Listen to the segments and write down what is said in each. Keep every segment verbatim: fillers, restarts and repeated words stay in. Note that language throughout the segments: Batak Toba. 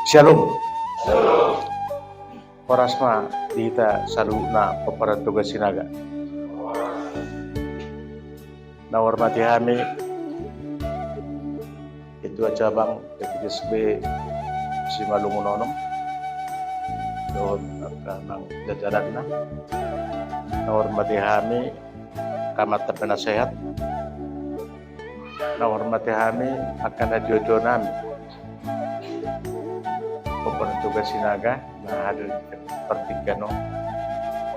Syalom. Horas ma di hita saluhutna pomparan Toga Sinaga. Na hormati hami Ketua Cabang P P T S B Simalungun onom dohot angka nang jajaranna. Na hormati hami angka amanta penasehat. Na hormati hami angka na tuatua nami pomparan Toga Sinaga na hadir di partingkian on.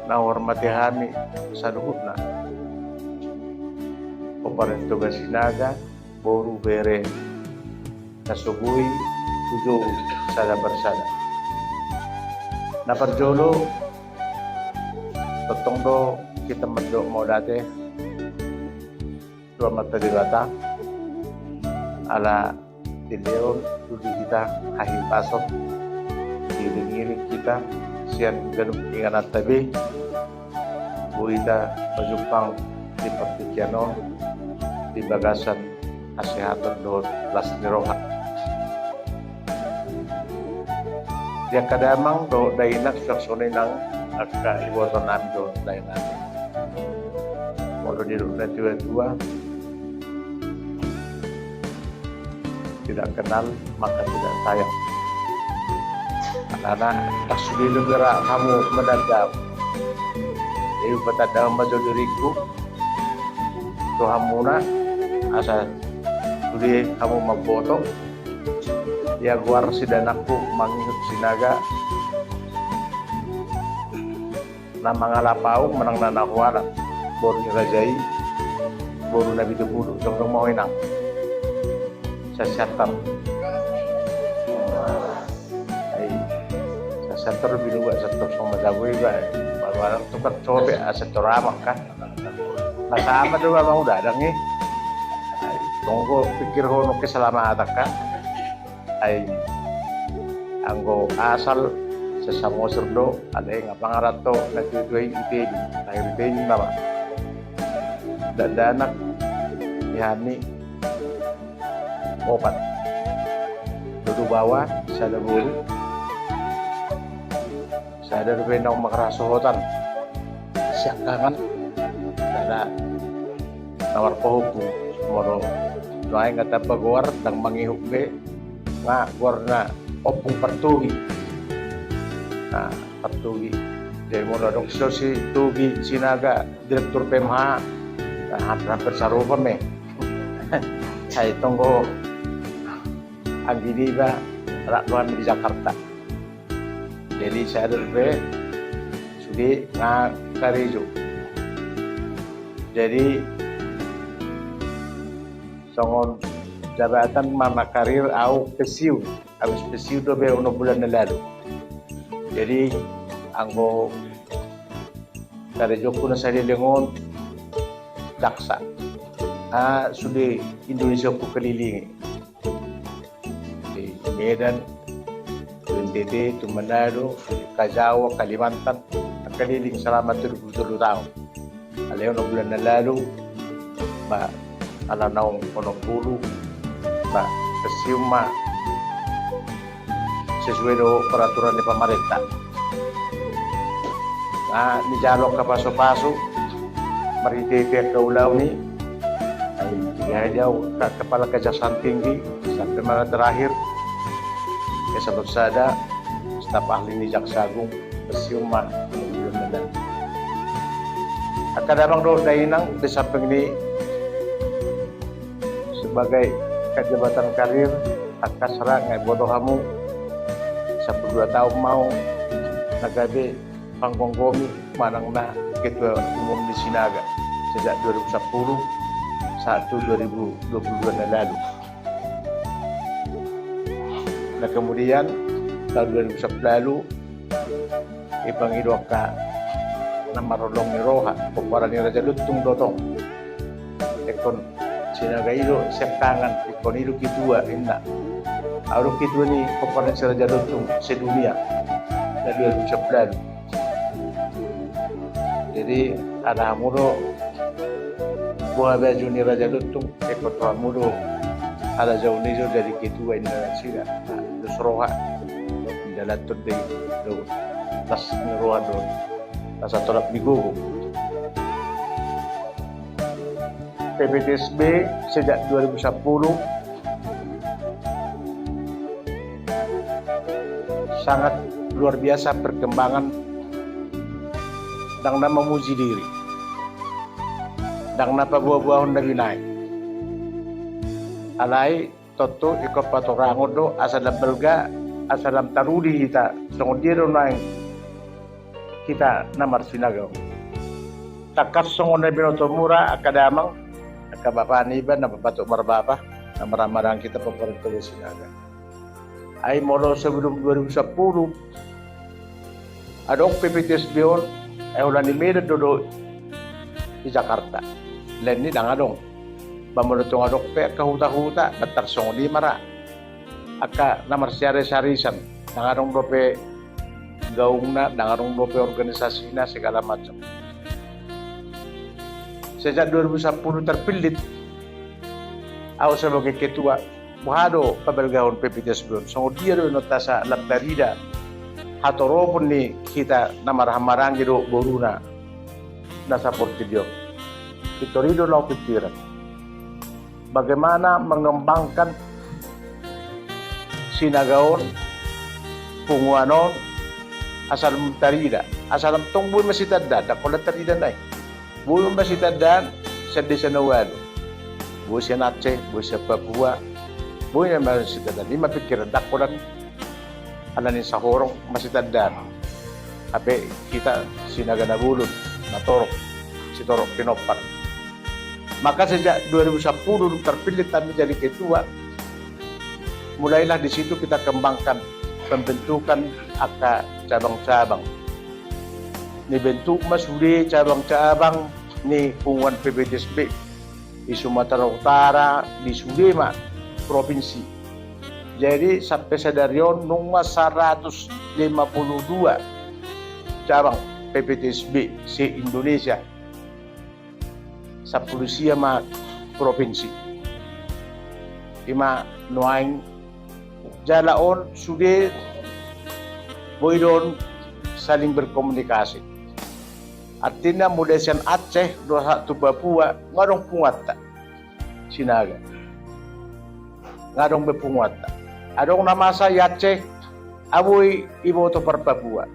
Na hormati hami saluhutna pomparan Toga Sinaga, boru, bere na so boi hujou sada parsada. Na parjolo, tongtong do hita mandok mauliate tu Amanta Debata ala dilehon tu hita hahipason, diiringiring hita sian ganup ingananta be, boi hita pajumpang di partingkian on di bagasan hasehaton dohot las ni roha. Di angka damang dohot dainang, suang songon i nang angka iboto nami dohot dainang. Molo didok na tuatua, tidak kenal maka tidak sayang. Alana, tak sude do bera hamu menandau. Jadi, patandahon ma jo diringku tu hamuna, asa sude hamu mamboto. Ia goar si danakku mangihut Sinaga, na mangalap au manang na nahualat, boru ni raja i, boru na pitu pulu, jongjong ma ho inang. Sasiantar. Ai, sasiantar binuat santor songon majago i ba, baru anak tukar cobek, asa tor amak kan. Masa amat do ba manguda dang i. Ai, tonggo pikir ho nong keselamatan kan. Ai, anggo asal sesamosir do, alai nga pangaranto na tuatua i ite i, na ite i nama. Dakdanak ni hami opat. Dodo baoa, sada boru. Sada dope naung mangarsohotan siangkangan, sada na marpahompung, molo nuaeng nga tamba goar, ndang mangihut be, nga goarna Ompung Partogi. Nah, Partogi. Jadi molo adong so si Togi Sinaga, direktur P M H, nah, hampir-hampir sarupa me. Sai tonggo anggi niba, rap do hami di Jakarta. Jadi sada dope sude nga karejo. Jadi songon jabatan ma na karir, au pensiun. Habis pensiun dope onom bulan na lalu. Jadi anggo karejongku na saleleng on jaksa. Ah, sude Indonesia hukelilingi. Di Medan, tu N T T, tu Manado, ka Jawa, Kalimantan, keliling selama tiga puluh tiga tahun. Alai onom bulan na lalu, ba, ala naung onom pulu, ba, pensiun ma sesuai do peraturan ni pamarenta. Nah, dijalo angka pasu-pasu, marhite-hite angka ulaon i, ai, tiga hari au angka kepala Kejaksaan Tinggi, sampe ma na terakhir, ya, sebab sada staf ahli ni Jaksa Agung, pensiun ma, belum benar. Angka damang dohot dainang, di samping ni sebagai kejabatan karir, angka sera nga iboto hamu, sampulu dua tahun ma au na gabe panggomgomi manang na ketua umum di Sinaga sejak dua ribu sepuluh sahat tu dua ribu dua puluh dua na lalu. Nah, kemudian tahun dua ribu sepuluh lalu, dipangido angka na marholong ni roha, pomparan ni Raja Lontung do tong. Ingkon Sinaga i do siangkangan, ingkon i do ketua, inna. Au do ketua ni pomparan ni Raja Lontung sedunia. Na dua ribu sepuluh lalu. Jadi, ada hamu do boha baju ni Raja Lontung, ingkon tu hamu do harajaon i jo jadi ketua, inna nasida. Nah, dos roha. Jalan tu di do, las ni roha do, las tolap ni gogo. P P T S B sejak dua ribu sepuluh sangat luar biasa perkembangan. Ndang na mamuji diri, ndang na paboa-boahon na binaen. Alai tontu ingkon patorangon do asa lam balga, asa lam taruli hita songon dia do naeng hita na marsinagaon. Tangkas songon na binoto mura angka damang, angka bapa niba na mambahen marbapa, na marhahamaranggi hita pomparan Toga Sinaga. Ai molo sebelum dua ribu sepuluh adong P P T S B on, ai holan i Medan do dohot i Jakarta. Lain i ndang adong. Ba molo tung adong pe angka huta-huta, ndang tarsongon i ma ra. Angka na marsiaris-arisan, ndang adong dope gaungna, ndang adong dope organisasina, segala macam. Sejak dua ribu sepuluh terpilih au sebagai ketua, boha do pabalgahon P P T S B on, songon dia do inanta asa lam tarida hatoropon ni hita na marhahamaranggi dohot boruna na saportibi on. Pintor i do na hupikiran, bagaimana mengembangkan Sinaga on, punguan on, asa lam tarida, asa lam tong boi masitandaan, ndang holan tarida nai. Boi ma sitandaan sian desa na ualu. Boi sian Aceh, boi sian Papua. Boi ma sitandaan. I ma pikiran, ndang holan ala ni sahorong masitandaan. Hape hita Sinaga na bolon, na torop, sitorop pinompar. Maka sejak dua ribu sepuluh terpilih kami jadi ketua, mulailah di situ kita kembangkan pembentukan angka cabang-cabang. Dibentuk ma sude cabang-cabang ni punguan P P T S B di Sumatera Utara, di sude ma provinsi. Jadi sampe sadari on nunga saratus lima puluh dua cabang P P T S B se-Indonesia. Sampulu sia ma provinsi. I ma nuaeng jala on sude boi do on saling berkomunikasi. Artina mulai sian Aceh dohot tu Papua nga adong punguanta Sinaga. Nga adong be punguanta. Adong na masa i Aceh, nga boi iboto par Papua.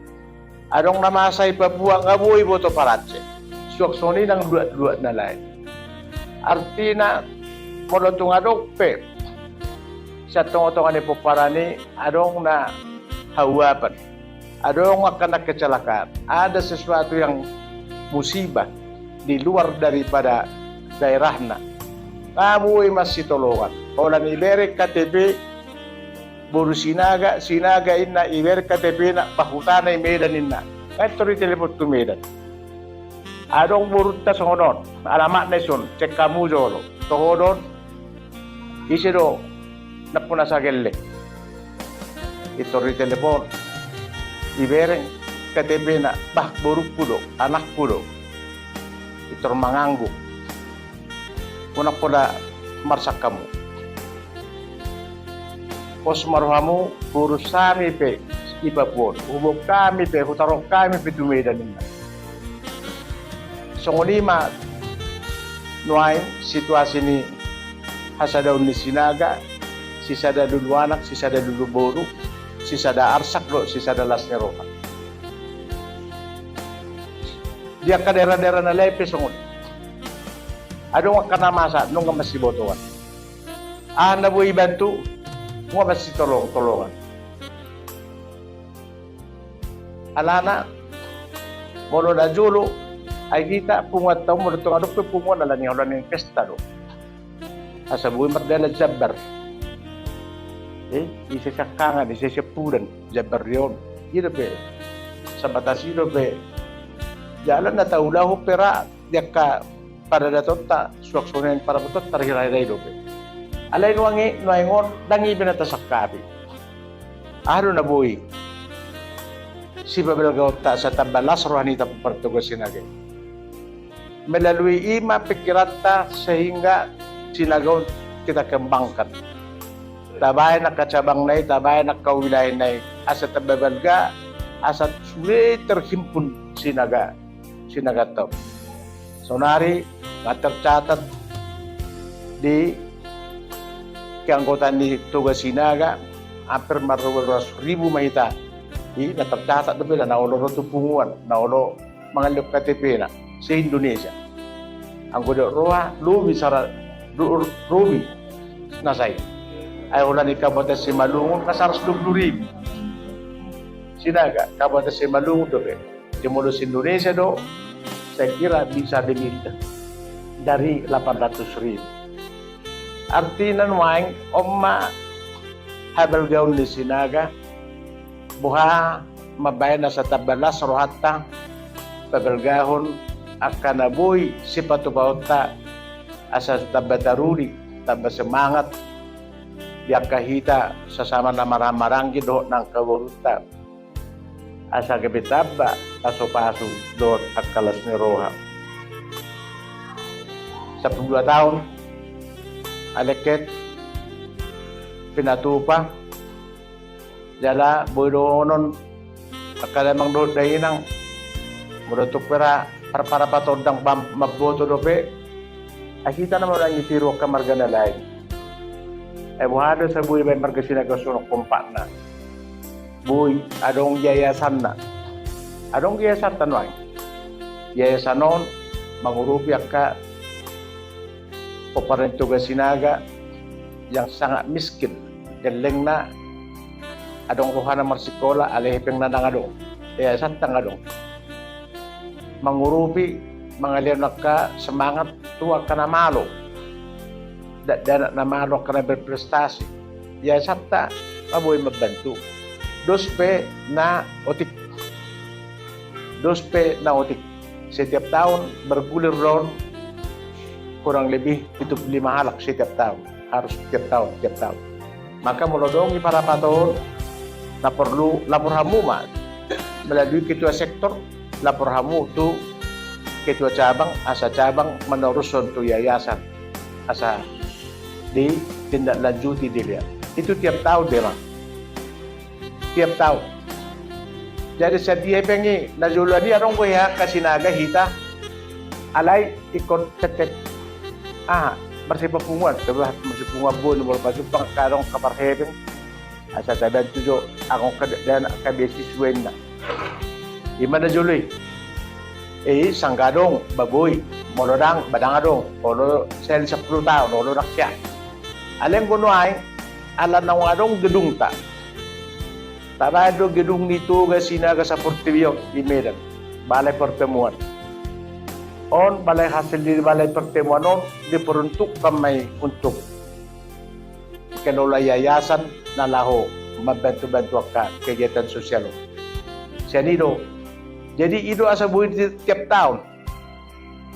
Adong na masa i Papua, nga boi iboto par Aceh. Suang songon i nang luat-luat na lain. Artina molo tung adong pe sian tonga-tonga ni pomparan i adong na hauapan, adong angka na kecelakaan, ada sesuatu yang musibah di luar daripada daerahna, nga boi masitolongan. Holan ibereng K T P boru Sinaga, Sinaga inna, ibereng K T P-na, bah hutana i Medan inna. Nga pintor i telepon tu Medan. Adong borunta songon on, alamatna dison, cek hamu jolo. Toho do on, ise do nampuna sagelleng. Pintor i telepon, ibereng K T P-na, bah borungku do, anakku do. Pintor mangangguk. Unang pola marsak hamu. Pos ma rohamu, huurus hami pe i Papua on, huboan hami pe, hutaruhon hami pe tu Medan inna. Songon i ma nuaeng situasi ni hasadaon ni Sinaga, sisada lulu anak, sisada lulu boru, sisada arsak dohot sisada las ni roha. Di angka daerah-daerah na lain pe songon i. Adong angka na masa nunga masibotoan. Aha na boi ibantu, nunga masitolong-tolongan. Alana molo na jolo, ai hita punguanta on molo tung adong pe punguan ala ni holan ni pesta do. Asa boi mardalan jambar. Eh, ise siangkangan, ise siampudan, jambar ni on. I dope, sabatas i dope. Jala na taulahon pe ra di angka paradatonta, suang songon i parabotonta, tarhira-hira i dope. Alai nuaeng i, nuaeng on, ndang i be na tasangkapi. Aha do na boi sipabalgaonta asa tamba las roha ni hita pomparan Toga Sinaga i? Melalui i ma pikiranta sehingga Sinaga on kita kembangkan. Tabaen angka cabangna i, tabaen angka wilayahna i, asa tamba balga, asa sude terhimpun Sinaga, Sinaganta on. Saonari nga tercatat di keanggotaan ni Toga Sinaga, hampir marruas ribu ma hita. I na tercatat dope da, na olo ro tu punguan, na olo mangalehon K T P-na se-Indonesia. Anggo didok roha, lobi sara, lobi na sai. Ai holan di Kabupaten Simalungun nga saratus dua pulu ribu. Sinaga, Kabupaten Simalungun dope. Jadi molo se-Indonesia do, saya kira bisa lebih dari delapan ratus ribu. Artina nuaeng on ma habalgaon ni Sinaga, boha mambaen asa tamba las rohanta, pabalgahon angka na boi sipatupaonta, asa tamba taruli, tamba semangat di angka hita sasama na marhahamaranggi dohot na angka borunta. Asa gabe tamba pasupasu dohot angka las ni roha. Sampulu dua taon alengket pinatupa, jala boi dohonon angka damang dohot dainang, molo tung pe ra parpara patondang, mamboto dope. Ai hita nama manang i tiru angka marga na lain. Ai boha do asa boi baen marga Sinaga songon kompakna. Boi adong yayasanna. Adong yayasanta nuaeng. Yayasan on mangurupi angka pomparan ni Toga Sinaga yang sangat miskin. Gellengna adong rohana marsikola, alai hepengna ndang adong. Yayasanta ndang adong. Mangurupi, mangalehon angka semangat tu angka na malo. Dakdanak na malo, angka na berprestasi. Yayasanta ma boi mambantu. Dos pe na otik. Dos pe na otik. Setiap taon bergulir do on kurang lebih pitu pulu lima halak setiap taon. Harus tiap taon, tiap taon. Maka molo adong i parapat on, na porlu lapor hamu ma melalui ketua sektor, lapor hamu tu ketua cabang, asa cabang manorushon tu yayasan, asa ditindaklanjuti, dilihat. Itu tiap taon do, Bang. Tiap taon. Jadi sadia hepeng i, na joloan i adong do hea angka Sinaga hita, alai ingkon tetep aha, marsipapunguan, tebah marsipapunguan boi, molo pajumpang angka adong angka marhepeng, asa tabantu jo angka dakdanak, angka beasiswa inna. I ma na jolo i. I sanga adong ba boi, molo ndang ba ndang adong, olo sahali sampulu taon, olo ndang hea. Alai anggo nuaeng ala naung adong gedungta. Tabaen do gedung ni Toga Sinaga saportibi on di Medan, balai pertemuan. On balai, hasil di balai pertemuan on diperuntukkan ma i untuk kelola yayasan na laho mambantu-bantu angka kegiatan sosial on. Sian i do. Jadi i do asa boi di tiap taon.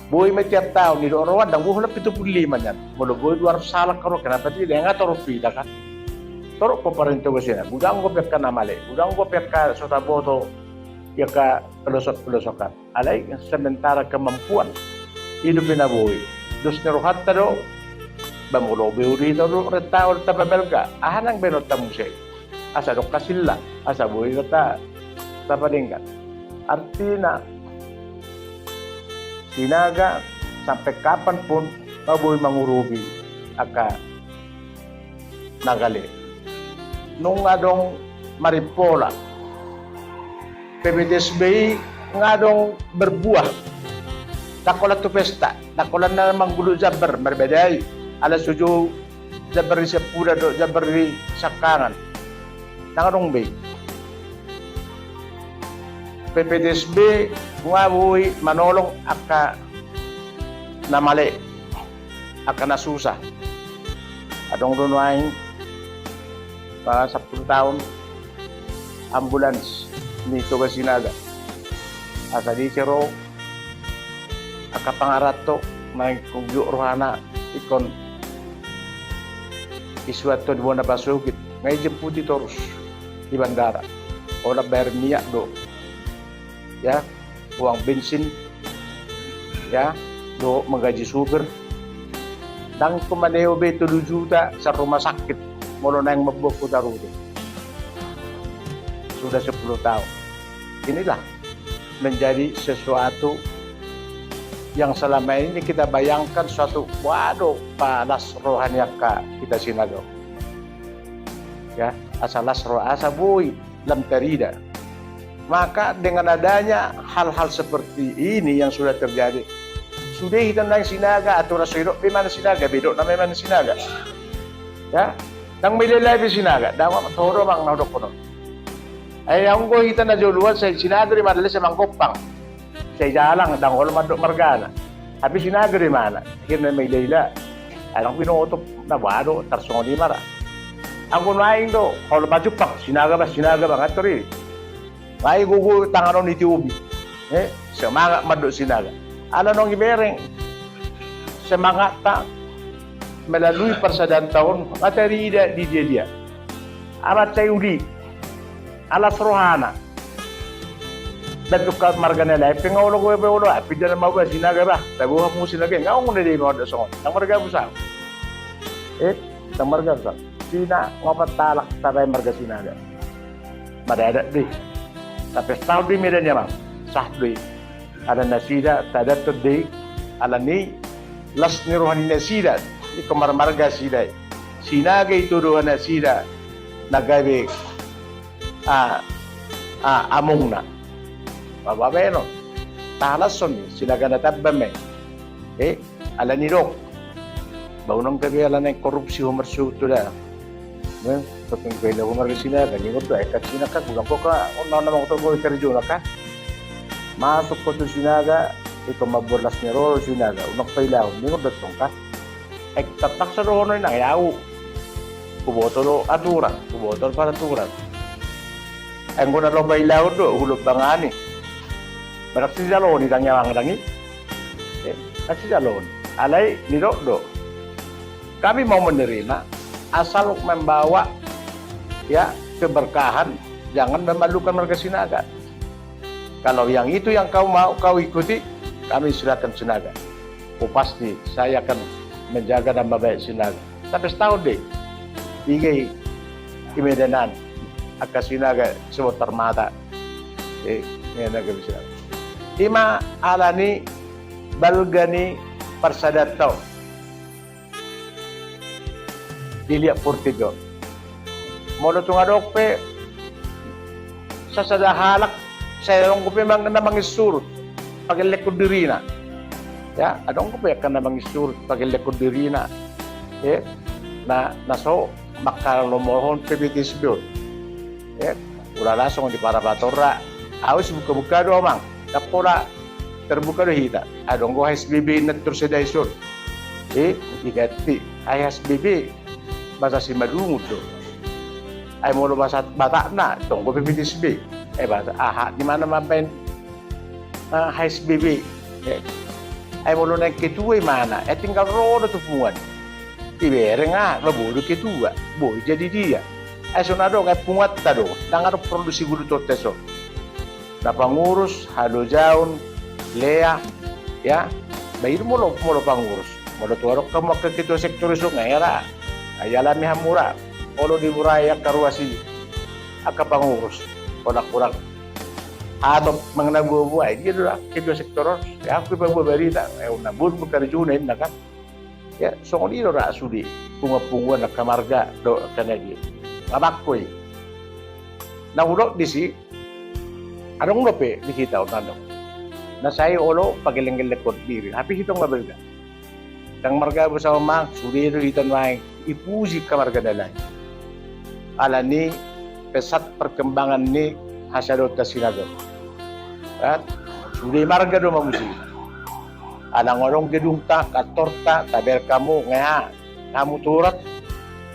Boi ma tiap taon, i do roa ndang boi holan pitu pulu lima nian. Molo boi dua ratus halak ro, kenapa tidak? Nga torop hita kan. Torop pomparan ni Toga Sinaga. Godang dope angka na male, godang dope angka so taboto, angka pelosok-pelosokan. Alai sementara kemampuan i dope na boi. Dos ni rohanta do. Ba molo boi do hita do renta on, tamba balga, aha nang baenonta muse? Asa adong hasilla, asa boi do ta, tapadenggan. Artina Sinaga sampai kapan pun ma boi mangurupi angka na gale. Nunga adong Marimpola. P P T S B i nga adong berbuah. Ndang holan tu pesta, ndang holan na mangguluk jambar, marbadai. Ala so jou jambar di siampudan dohot jambar di siangkangan. Ndang adong be. P P T S B nga boi manolong angka na male, angka na susah. Adong do nuaeng, ah, sampulu taon ambulans ni Toga Sinaga. Asa disi ro angka pangaranto, naeng ingkon gok rohana ingkon disuanhon di bona pasogit, nga dijemputi torus di bandara. Holan bayar minyak do, ya, uang bensin, ya, dohot manggaji supir. Ndang ingkon maneo be tolu juta sian rumah sakit molo naeng mamboan Kota Rute. sudah sepuluh tahun. Inilah menjadi sesuatu yang selama ini kita bayangkan suatu, waduh, palas roha ni angka hita Sinaga. Ya, asa las roha, asa boi lam tarida. Maka dengan adanya hal-hal seperti ini yang sudah terjadi, sude hita nang Sinaga, aturan so didok be manang Sinaga, be didok nama manang Sinaga. Ya, nang mailai-ilai be Sinaga, dang toho do manang na hudok kono. Ai anggo hita na joloan sai Sinaga do manang sai Manggompang. Sai jalang, dang olo mandok margana. Tapi Sinaga do imana. Akhirna maila-ila. Ai dang binoto na boha do, tarsongon i ma ra. Anggo nuaeng do, olo pajumpang, Sinaga ba, Sinaga ba, nga tor i. Ngai gogo tangan on i tiobi. Eh, semangat mandok Sinaga. Ala nunga ibereng semangatta melalui parsadanta on, nga tarida di dia-dia. Amat sai uli. Alas rohana. Dang tungka marga na lain pe nga olo, gogo pe olo, ah, pinda nama ba Sinaga ba, taboa hamu Sinaga, nga olo na dia ma mandok songon, dang marga busa. Eh, dang marga busa. Sina, nga opat halak tabaen marga Sinaga. Madadat do i. Tapestahon do i, Medan i, amang. Sah do i. Ala nasida tadaton do i, ala ni las ni roha ni nasida, ingkon marmarga nasida i. Sinaga i tudohon nasida na gabe, ah, ah, amongna. Babaen on. Tahalashon i, Sinaga na tamba ma i. Eh, ala ni dok. Ba unang gabe ala naeng korupsi ho marsuhut tu da. Nah, topeng pailaho marga Sinaga, ningon do, eh, kan Sinaga, unang ho ka, unang nama ho tu boi karejona ka. Masuk ho tu Sinaga, ingkon mamboan las ni roha Sinaga, unang pailaho, ningon do tong ka. Eh, terpaksa do ho nang, eh, au. Huboto do aturan, huboto do paraturan. Anggo na laho pailaho do, hulombangani. Barang sijalo ni dang iamang dang i. Eh, kan sijalo ni. Alai nidok do. Kami mau menerima, asal membawa, ya, keberkahan, jangan memalukan marga Sinaga. Kalau yang itu yang kau mau, kau ikuti, kami silakan Sinaga. Oh, pasti saya akan menjaga nama baik Sinaga. Tapestahon do i. Iga i, i Medan an. Angka Sinaga, sebontar mata. Eh, Sinaga bisa. I ma ala ni balga ni parsadanta on. Diliat portibi on. Molo tung adong pe sasada halak, sai adong pe mang-, na mangisurut pagellenghon dirina. Ya, adong pe angka na mangisurut pagellenghon dirina. Eh, na, na so mangkalomohon P B T S B on. Eh, ula lasong di parapatorra. Au sibuka-buka do, amang. Dang pola terbuka do hita. Adong do H S B B na tor sada ison. Eh, diganti. Ai H S B B bahasa Simalungun do. Ai molo bahasa Batakna, tong do P B T S B. Eh, bahasa aha, di mana mambaen, eh, H S B B. Eh. Ai molo naeng ketua i mana? Eh, tinggal ro do tu punguan. Ibereng, ah, ba boi do ketua, boi jadi dia. Ai songon i do, ai punguanta do, dang adong porlu sigulu tonta ison. Na pangurus, halojaon, lea, ya, ba i do molo, molo pangurus. Molo tung adong hamu angka ketua sektor ison, nga hera, ai alami hamu ra, olo diburai angka ruas i, angka pangurus, holan kurang hatop manang na boa-boa, ai dia do ra ketua sektor on, ya, au pe paboa barita, eh, na boi do karejona inna kan. Ya, songon i do ra sude, punguan-punguan angka marga dohot angka na dia. Nga bangko i. Na hudok disi, adong dope di hita on, adong. Na sai olo pagellenghon diri, tapi hita nga balga. Dang marga busa on, amang, sude do hita nuaeng dipuji angka marga na lain. Ala ni pesat perkembangan ni hasadonta Sinaga. Kan? Sude marga do mamuji. Ala nga adong gedungta, kantorta, tabereng hamu, nga aha, hamu turap,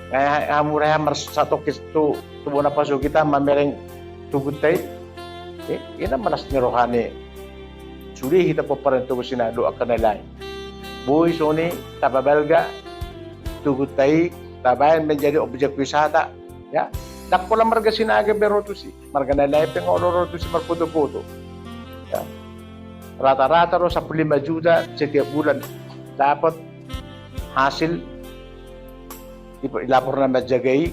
nga aha, hamu reha marsatongkis tu, tu bona pasogita mamereng tugunta i. Eh, i na ma las ni roha ni sude hita pomparan ni Toba Sinaga dohot angka na lain. Boi songon i tapabalga tugunta i, tabaen menjadi objek wisata, ya. Dang pola marga Sinaga be ro tusi. Marga na lain pe nga olo ro tusi marfoto-foto. Ya. Rata-rata do sampulu lima juta setiap bulan dapat hasil di, di lapor na manjaga i,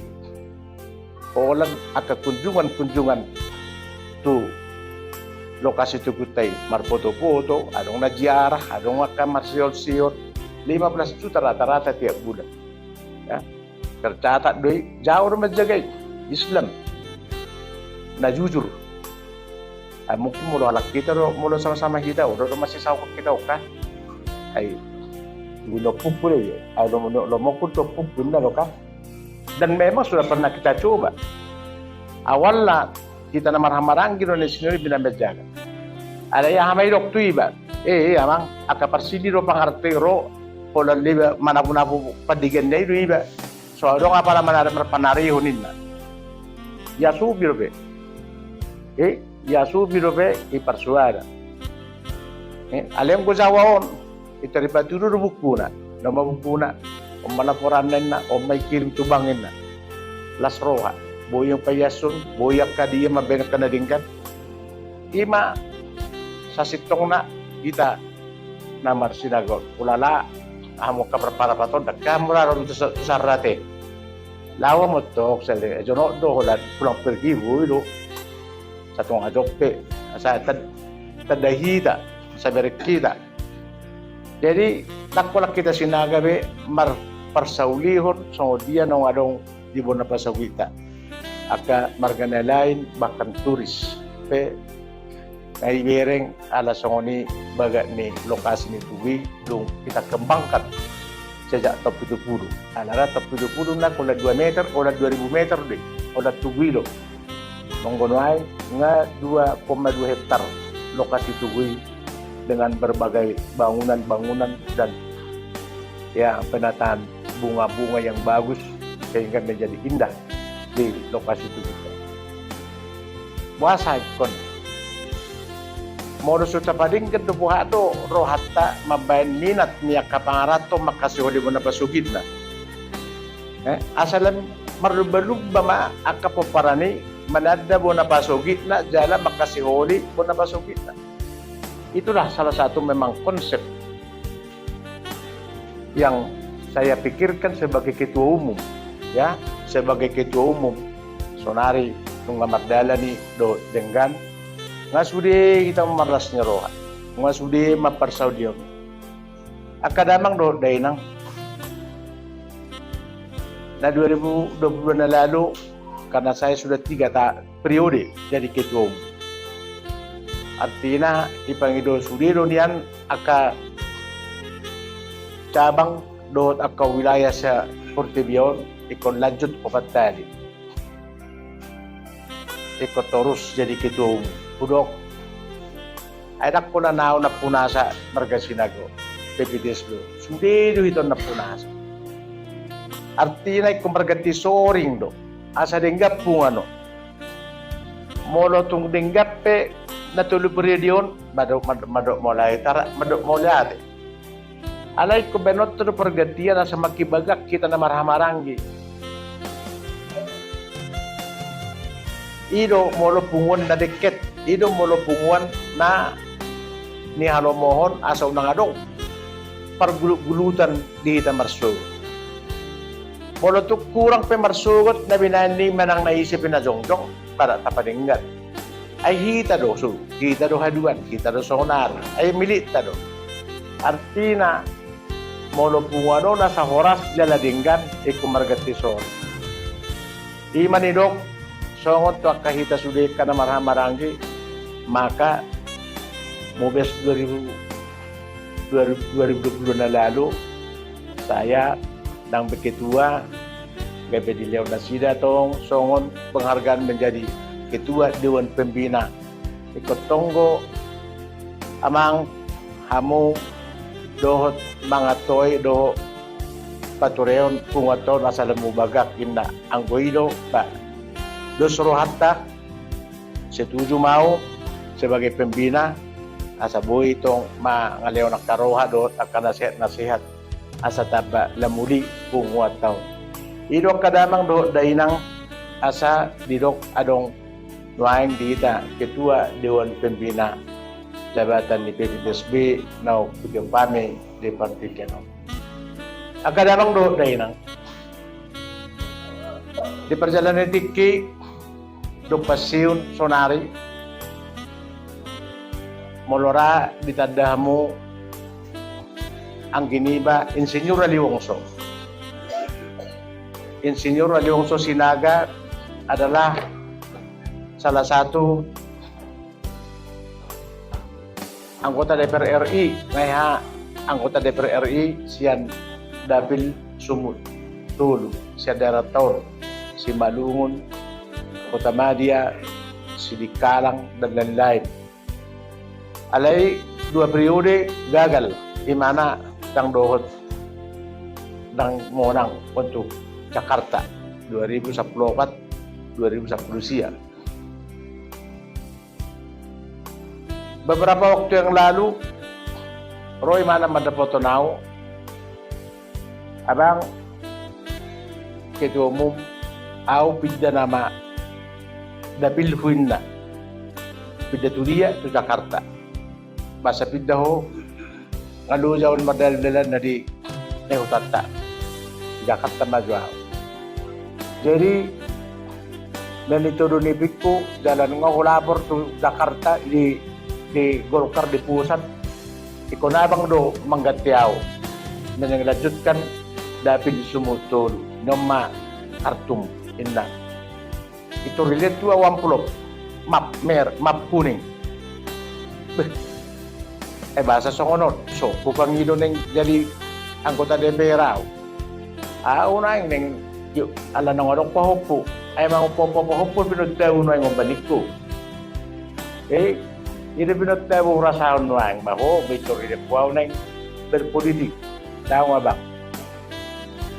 holan angka kunjungan-kunjungan tu lokasi tugu ta i, marpoto-poto, adong na ziarah, adong angka marsiol-siol, lima belas juta rata-rata tiap bulan. Ya. Tercatat do i, jago do manjaga i, Islam na jujur. Ah, mungkin molo halak hita do, molo sama-sama hita, olo do masisaokan hita on kan. Ai, tugu ni ompungku do i, ai lomo, lomo, lomoku tu ompungku, inna do kan. Dan memang sudah pernah kita coba. Awalna hita na marhahamaranggi do na i, senior i, bina manjaga. Alai aha ma didok tu iba? Eh, eh, amang, angka parsidi do pangarta i ro, holan iba manabu-nabu pandigan na i do iba. So adong apala manari, marpanarihon, inna. Iasupi dope. Eh, iasupi dope, iparsuada. Eh, alai anggo jawa on, i tarpatudu do bukuna. Nama bukuna? On ma laporanna, inna, on ma ikirim tu bank, inna. Las roha. Boi angka iasson, boi angka dia mambaen angka na denggan. I ma sasintongna hita na marsinaga on. Ulala, hamu angka parparapat on, ndang hamu ra ro tu Sa-, tu Sarrate. Laho hamu tong, sale jonok do, holan pulang pergi, boi do. Satonga jok pe, asa tan-, tanda hita, asa bereng hita. Jadi, ndang holan hita Sinaga be marparsaulihon songon dia naung adong di bona pasogitna. Angka marga na lain, bahkan turis pe na ibereng, ala songon i bagak ni lokasi ni tugu i dung hita kembangkan sejak tahun pitu puluh. Ala ra tahun pitu puluh na holan dua meter, holan dua ribu meter do i, holan tugu i do. Nanggo nuaeng nga dua koma dua hektar lokasi tugu i dengan berbagai bangunan-bangunan dan, ya, penataan bunga-bunga yang bagus sehingga menjadi indah di lokasi tugu i. Boasa ingkon? Molo so tapadenggan do, boha do rohanta mambaen minat ni angka pangaranto mangkasiholi bona pasogitna? Eh, asa lam marlumba-lumba ma angka pomparan i mananda bona pasogitna jala mangkasiholi bona pasogitna. Itulah salah satu memang konsep yang saya pikirkan sebagai ketua umum, ya, sebagai ketua umum. Sonari nunga mardalan i dohot denggan, nga sude hita marlas ni roha, nga sude mamparsaulihon. Angka damang dohot dainang, na dua ribu dua puluh dua na lalu, karena saya sudah tiga ta-, periode jadi ketua umum. Artina, dipangido sude do nian angka cabang dohot angka wilayah se-, portibi on, ingkon lanjut opat hali. Ingkon torus jadi ketua umum. Hudok, ai ndang holan ahu nampunasa marga Sinaga, P P T S B, sude do hita on nampunasa. Artina ingkon marganti soring do, asa denggan punguan on. Molo tung denggan pe na tolu periode on, mandok, mandok, mandok mauliate, mandok mauliate. Alai ingkon baenonta do pargantian asa makin bagak hita na marhahamaranggi. I do molo punguan na dengket, i do molo punguan na nihalomohon asa unang adong pargulut-gulutan di hita marsogot. Molo tung hurang pe marsogot na binaen ni manang na ise pe na jongjong, badak tapadenggan. Ai hita do so, hita do haduan, hita do saonari, ai milikta do. Artina, molo punguan on asa horas jala denggan, ingkon marganti soring. I ma nidok songon tu angka hita sude angka na marhahamaranggi, maka mobes dua ribu, dua ribu, dua ribu dua puluh dua na lalu, saya nang be ketua, gabe dilehon nasida tong songon penghargaan menjadi ketua Dewan Pembina. Ingkon tonggo amang hamu dohot mangatoi dohot paturehon punguanta on asa lam bagak, inna. Anggo i do, ba, dos rohanta, setuju ma ahu sebagai pembina, asa boi tong mangalehon angka roha dohot angka nasehat-nasehat asa tamba lam uli punguanta on. I do angka damang dohot dainang, asa didok adong nuaeng di hita ketua Dewan Pembina jabatan ni P P T S B naung hujumpa hami di partingkian on. Angka damang dohot dainang, di parjalanan ni tingki dohot pensiun sonari, Molo ra ditanda hamu anggi niba Insinyur Haliwongso. Insinyur Haliwongso Sinaga adalah salah satu anggota D P R R I, naiha anggota D P R R I sian Dapil Sumut Tolu, sian daerah Taur, Simalungun, Kota Madya, Sidikalang, dan lain-lain. Alai dua periode gagal, imana ndang dohot, ndang monang untuk Jakarta dua ribu sapuluh opat, dua ribu sapuluh sia. Beberapa waktu yang lalu, ro imana mandapothon au, "Abang, ketua umum, au pinda nama dapilhu," ninna. "Pinda tu dia?" "Tu Jakarta." "Boasa pinda ho?" "Nga loja on mardalan-dalan na di, eh, hutanta. Di Jakarta ma jo au." Jadi, na nitodo nipingku, jala nunga hulapor tu Jakarta di, di Golkar di pusat, ingkon abang do mangganti au, melanjutkan Dapil Sumut Tolu. "Nion ma kartum," ninna. Itor dilean tu au amplop, map mer-, map kuning. "Beh, eh, boasa songon on?" "So hupangido naeng jadi anggota D P R au. Au naeng naeng, jo, ala naung adong pahompu. Ai manghompu-hompu pinontau naeng on," ba ningku. "Eh, ida pinontau hurasahon nuaeng ma ho, ba itor dileanku au naeng berpolitik." "Daong, Abang.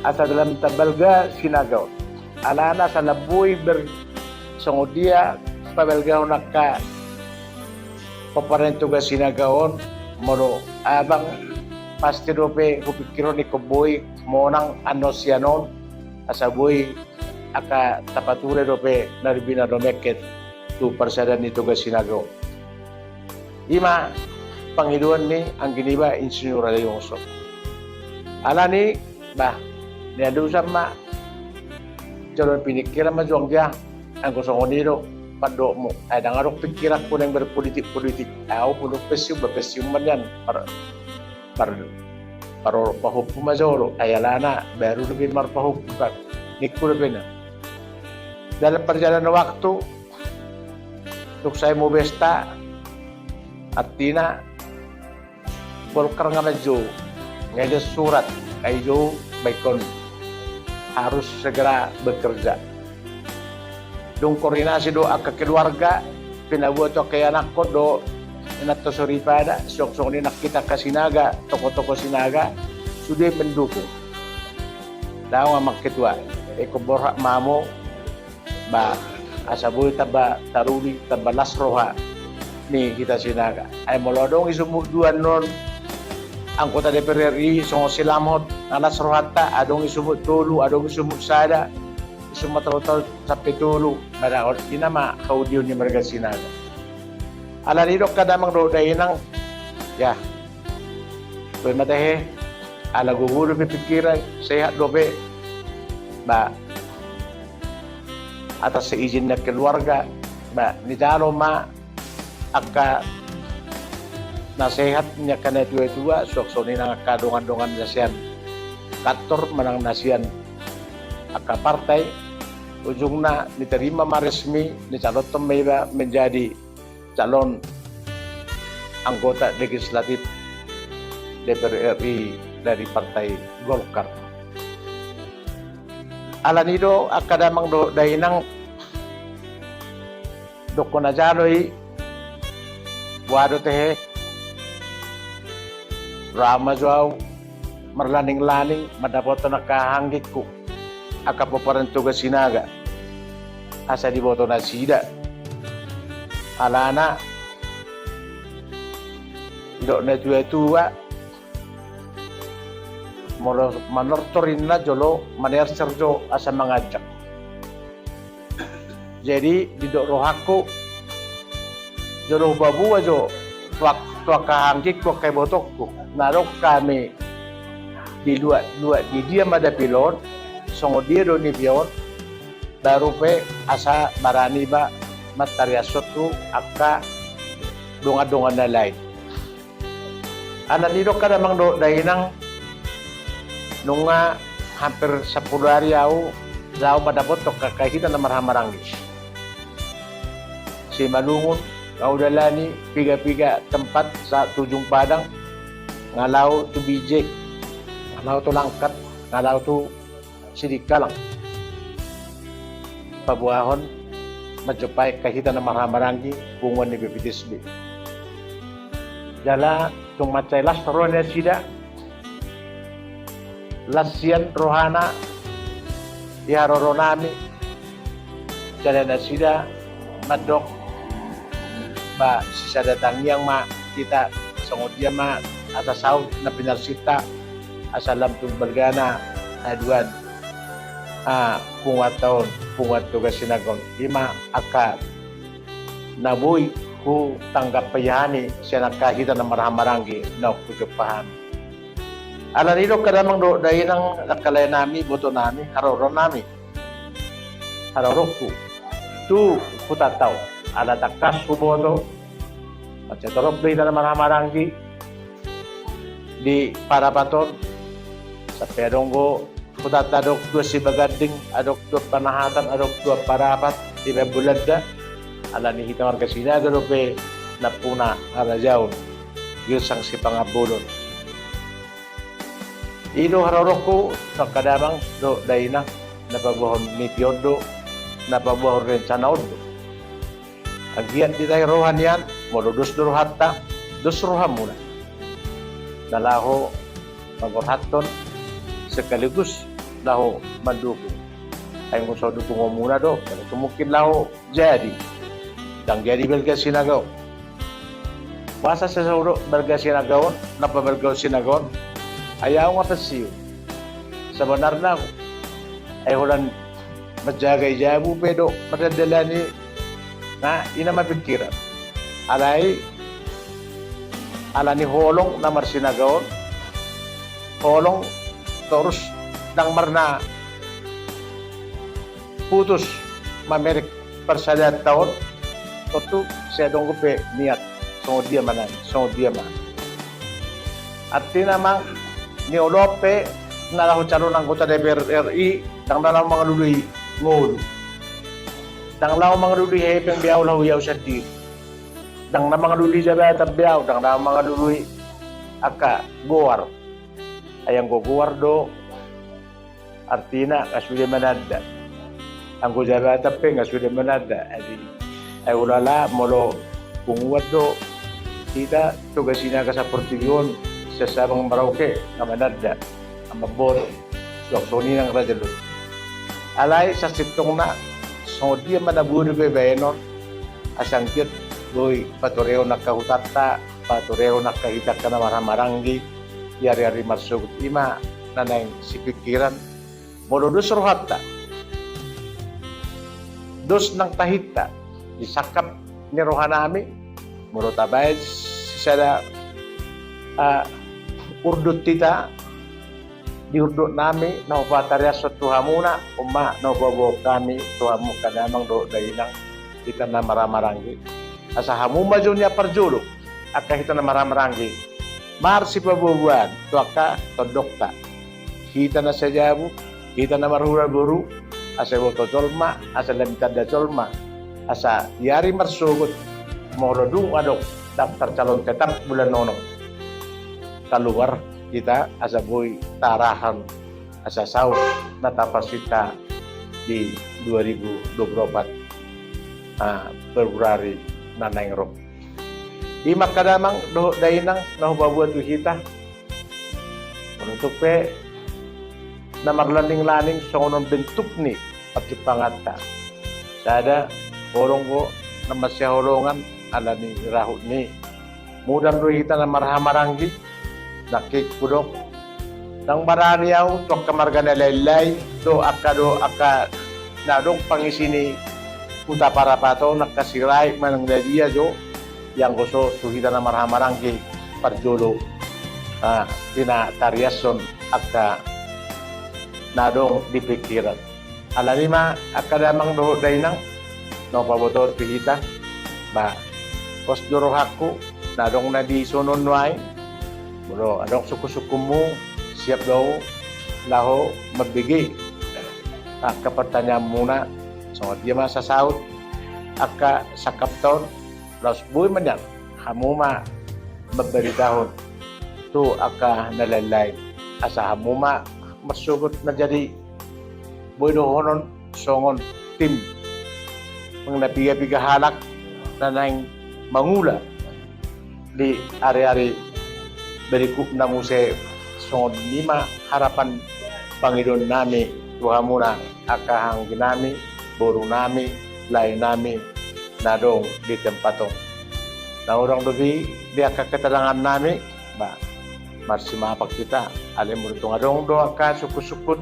Asa dalan tabalga Sinaga on. Alana asa na boi ber-, songon dia pabalgahon angka pomparan ni Toga Sinaga on, molo abang, pasti dope hupingkirhon ingkon boi monang annon sian on, asa boi angka tapature dope na ribina domengket tu parsadaan ni Toga Sinaga on." Ima pangidoan ni anggi niba Insinyur Haliwongso. Alani, bah, nialusan ma, jolo piningkiran ma jo anggia, anggo songon i do pandohanmu. Ai ndang adong pingkiranku naeng berpolitik-politik. Au molo pensiun, ba pensiun ma nian. Par-, par-, parorot pahompu ma jolo. Ai alana baru dope marpahompu kan, ningku dope na. Dalam perjalanan waktu, dung sae mubesta, artina Golkar nga manjou, nga ilean surat, ai jou, ba ingkon harus segera bekerja. Dung koordinasi dohot angka keluarga, pinaboa tu angka ianakhon dohot inanta soripada, suang songon i nang hita angka Sinaga, tokoh-tokoh Sinaga, sude mendukung. Daong, Amang Ketua, ingkon borhat ma hamu, ba, asa boi tamba taruli, tamba las roha ni hita Sinaga. Ai molo adong i sumut dua annon anggota D P R R I, songon si Lamhot, na las rohanta, adong i sumut tolu, adong i sumut sada, i sumut tolu, tolu sampe tolu, na dahot i nama haudion ni marga Sinaga. Alani do angka damang dohot dainang, ya, boi ma tahe, ala gogo dope pingkiran, sehat dope, ba, atas seizin ni keluarga, ba, nijalo ma angka nasehat ni angka natua-tua, suang songon i nang angka dongan-dongan na sian kantor manang na sian angka partai, ujungna niterima ma resmi, nicalonhon ma iba menjadi calon anggota legislatif D P R R I dari Partai Golkar. Alani do angka damang dohot dainang, dokkon na jalo i, boha do tehe, ra ma jo au marlaning-laning mandapothon angka hahaanggingku, angka pomparan Toga Sinaga, asa diboto nasida. Alana didok natua-tua, molo manortor inna jolo manerser jo asa manganjak. Jadi, didok rohangku, jolo hupaboa jo tu angka hahaanggingku, angka ibotongku, na adong hami di luat-luat, di dia ma dapil on, songon dia do nipi on, baru pe asa barani iba martariashon tu angka dongan-dongan na lain. Alani do angka damang dohot dainang, nunga hampir sampulu ari ahu laho mandapothon angka hita na marhahamaranggi. Simalungun, nga hudalani piga-piga tempat sahat tu Ujung Padang, nga laho tu Bijeh, nga laho tu Langkat, nga laho tu Sidikalang. Paboahon manjumpai angka hita na marhahamaranggi punguan ni B P T S B. Jala tung mansai las roha nasida, las sian rohana di haroronami, jala nasida mandok, ba sisada tangiang ma hita, songon dia ma asa saut na pinarsinta, asa lam tu balgana haduan, ah, punguanta on, punguan Toga Sinaga on. Ima angka na boi hutanggap hami sian angka hita na marhahamaranggi naung hujumpa hami. Alani do angka damang dohot dainang, angka laenami, ibotonami, haroronami, haroroku tu hutanta on, ala tangkas huboto, mansai torop do hita na marhahamaranggi di Parapat on, sampe adong do hutanta adong tu Sibaganding, adong tu Panahatan, adong tu Parapat, di Belanda. Alani hita marga Sinaga dope nampuna harajaon, girsang sipangabolon. I do haroroku tu angka damang dohot dainang, na paboahon miti on do, na paboahon rencana on do. Anggiat ditahi roha nian, molo dos do rohanta, dos rohamuna, na laho mangorhathon sekaligus laho mandukung. Ai molo so dukungonmuna do, molo so mungkin laho jadi, ndang jadi balga Sinaga on. Boasa sai saut do balga Sinaga on, na pabalgaon Sinaga on? Ai ahu nga pensiun. Sabanarna, ai holan manjaga i jabu pe do, mardalani, na i nama pikiran. Alai, alani holong na marsinagaon, holong torus ndang marna putus mamereng parsadaan ta on, tontu sai adong dope niat, songon dia ma nai, songon dia ma. Artina amang, ni olo pe na laho calon anggota D P R R I, ndang na laho mangalului ngolu. Ndang laho mangalului hepeng be ahu laho i ahu sandiri. Ndang na mangalului jabatan be ahu, ndang na mangalului angka goar. Ai anggo goar do, artina nga sude mananda. Anggo jabatan pe nga sude mananda. Jadi, ai ulala molo punguan do hita Toga Sinaga saportibi on, sian Sabang Merauke, nga mananda, nga mamboto. Suang songon i nang raja do. Alai sasintongna, songon dia ma na boi dope baenon, asa anggiat boi patorehon angka hutanta, patorehon angka hita angka na marhahamaranggi di ari-ari marsogot, i ma na naeng sipingkiran. Molo dos rohanta, dos nang tahinta di sangkap ni rohanami, molo tabaen sisada, ah, urdot hita, di urdotnami na hupatariashon tu hamuna, on ma na hupaboahon hami tu hamu angka damang dohot dainang, hita na marhahamaranggi. Asa hamu ma jo nian parjolo, angka hita na marhahamaranggi, marsipaboaboaan tu angka tondongta. Hita na sajabu, hita na marhula boru, asa iboto jolma, asa lam ditanda jolma, asa di ari marsogot, molo dung adong daftar calon tetap bulan onom, kaluar hita asa boi taarahon asa saut na taparsinta di dua ribu dua puluh opat, ah, Februari na naeng ro. I ma angka damang dohot dainang na hupaboa tu hita. Molo tung pe na marlanding-landing songon on bentuk ni parjumpanganta, sada, holong do na marsihaholongan alani rahut ni. Mudar do hita na marhahamaranggi, nangkin hudok, ndang barani ahu tu angka marga na lain-lain dohot angka, dohot angka na adong pangisi ni huta Parapat on, angka Sirait manang na dia jo, ianggo so tu hita na marhahamaranggi parjolo, ah, di na tariashon angka na adong di pingkiran. Alani ma angka damang dohot dainang, na hupabotohon tu hita, ba, Pos do rohangku, na adong na di songon nuaeng, molo adong sungkun-sungkunmu, siap do ahu laho mambege angka partanyaanmuna, songon dia ma sasaut angka sangkapta on, laos boi ma nian hamu ma mambaritahon tu angka na lain-lain, asa hamu ma marsogot na jadi boi dohonon songon tim na piga-piga halak na naeng mangula di ari-ari berikutna muse. Songon i ma harapan pangidoannami tu hamuna angka angginami, borunami, laenami na adong di tempat on. Na hurang dope di angka keterangannami, ba, marsimaaf hita, alai molo tung adong do angka sungkun-sungkun,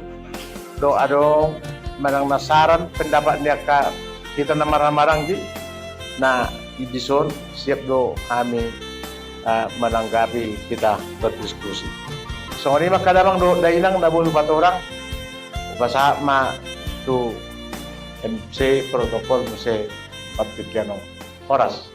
do adong manang na saran pendapat ni angka hita na marhahamaranggi, na dison siap do hami, eh, menanggapi, hita berdiskusi. Songon i ma angka damang dohot dainang na boi hupatorang, hupasahat ma tu M C protokol muse partingkian on. Horas.